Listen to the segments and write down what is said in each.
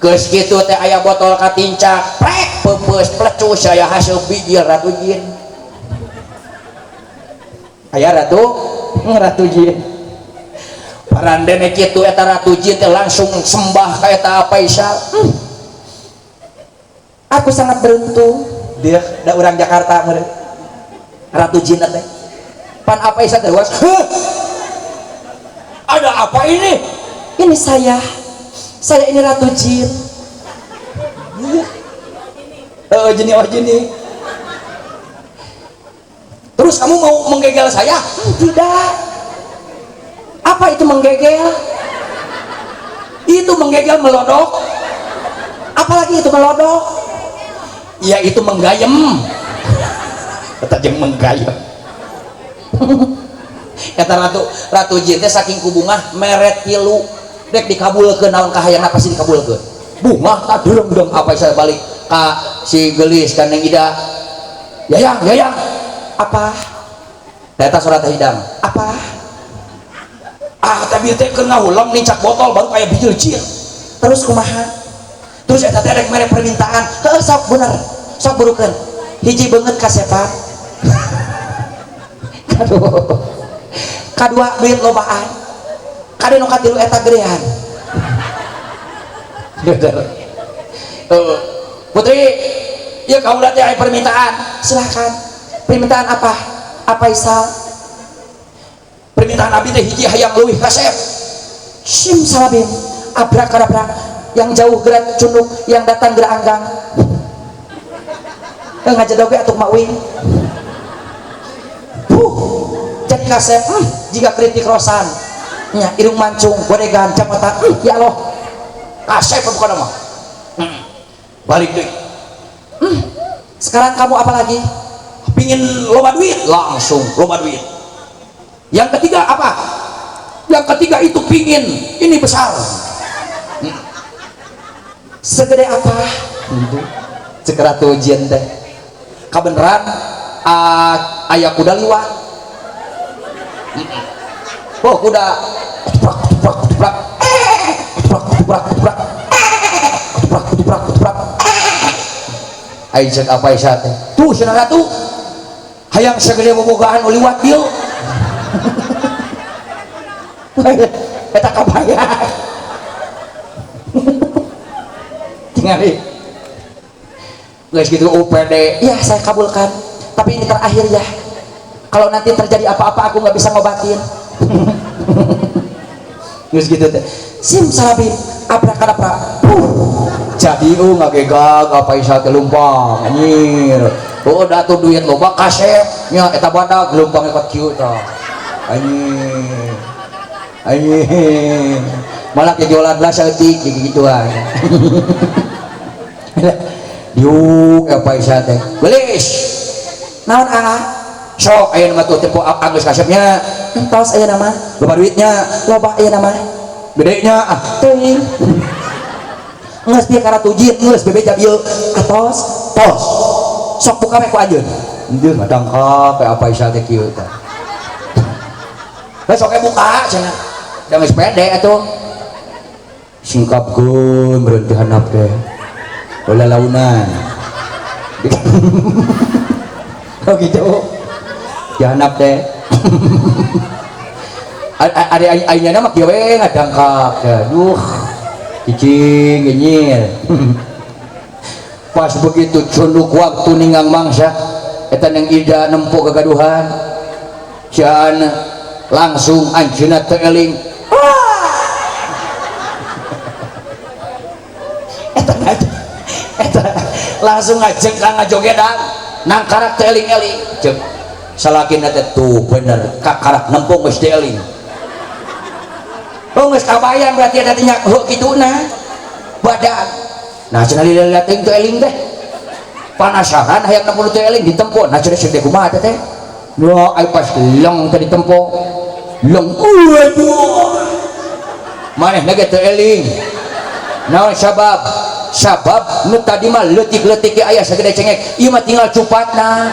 Geus kitu teh aya botol katincak, prek peupeus plecus aya hasil bijil ratu jin. Aya ratu jin. Parandene kitu eta ratu jin teh langsung sembah ka eta Faisal. Aku sangat beruntung dia da urang Jakarta meureun. Ratu jin teh. Pan Faisal teh was. Ada apa ini? Ini saya. Saya ini ratu jin. Jini oh jini. Terus kamu mau menggegel saya? Tidak. Apa itu menggegel? Itu menggegel melodok. Apalagi itu melodok? Ya itu menggayem. Kata jeung menggayem. Kata ratu jin teh saking kubungah meret tilu dek dikabulkeun naon kahayangna pasti dikabulkeun. Bungah tak deung-deung apa saya balik ka si gelis ka Neng Ida. Yayang, yayang. Apa? Eta surat hidang. Apa? Ah, tapi teh keur ngahuleng nincak botol baru kayak bijil jin. Terus kumaha? Terus eta teh rek mere permintaan. Heuh sok bener. Sok burukeun. Hiji beungeut kasepat. Aduh. Kadua duit lobaan. Kade nu katilu eta gedean. Putri, ya kamu teh aya permintaan. Silakan. Permintaan apa? Apa Isal? Permintaan abi teh hiji hayang leuwih kasep. Sim salabim. Abrakadabra. Yang jauh gerak cunduk, yang datang gerak anggang. Ngajedog ge atuh mak wing. Huh, jadi kasep, jika kritik rosan. Nya irung mancung, goregan, camatan, ya Allah. Kasep bukan mah. Balik deui. Sekarang kamu apa lagi? Pingin loba duit, langsung loba duit. Yang ketiga apa? Yang ketiga itu pingin ini besar. Segede apa? Cek ratu jin teh. Kabeneran aya kuda liwat. Oh kuda ketuprak ketuprak ketuprak ketuprak ketuprak ketuprak ketuprak ketuprak ketuprak. Ai cek apa isa teh? Tuh cenah ratu. Hayang segede bobogaan nu liwat dieu. Eta kabayang. Tingali. Guys gitu UPD. Ya saya kabulkan. Tapi ini terakhir ya. Kalau nanti terjadi apa-apa aku nggak bisa ngobatin. Geus gitu teh. Sim salabim abrakadabra. Jadi ngagegag apa isa teh lumpang anjir. Oh da tuh duit loba kasep nya eta badag lumpang ikut kieu tah. Anjir. Anjir. Malah kejualan lah saeutik gituan. Diuk apa isa teh. Gelis. Naon ah? Sok aya nama tuh tempo anggeus kasepnya. Entos aya nama. Loba duitnya, loba aya nama. Gedenya ah teuing. Geus bieu ka ratu jin, geus bebeja bieu. Atos, tos. Sok buka we ku anjeun. Henteu ngadangkap we apa isa teh kieu tah. Lah sok buka cenah. Da geus pede atuh. Singkapkeun berhenti handap teh. Ulah launan. Oh gitu. Jahanap teh. Ada aingnya mah kieu we ngadangkap. Aduh. Cicing genyir. Pas begitu cunduk waktu ninggang mangsa eta Neng Ida nempo kegaduhan. Jan langsung anjeunna teu eling. Eta langsung ngajeng ka ngajogedan nang karak teu eling-eling. Ceuk salakina teh tuh bener kakarak nempo geus teu eling. Oh geus kabayang berarti eta teh nya heuh kituna. Badag. Nah cenah lila-lila teuing teu eling teh. Panasaran hayang nempo teu eling ditempo. Nah cenah segede kumaha teh teh. Wah, ai pas leng teh ditempo. Leng waduh. Manehna ge teu eling. Naon sabab? Sabab nu tadi mah leutik-leutik ge aya sagede cengek. Ieu mah tinggal cupatna.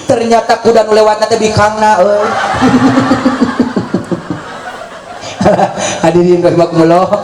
Ternyata kuda nu lewatna teh bikangna euy. Hadirin rahimakumullah.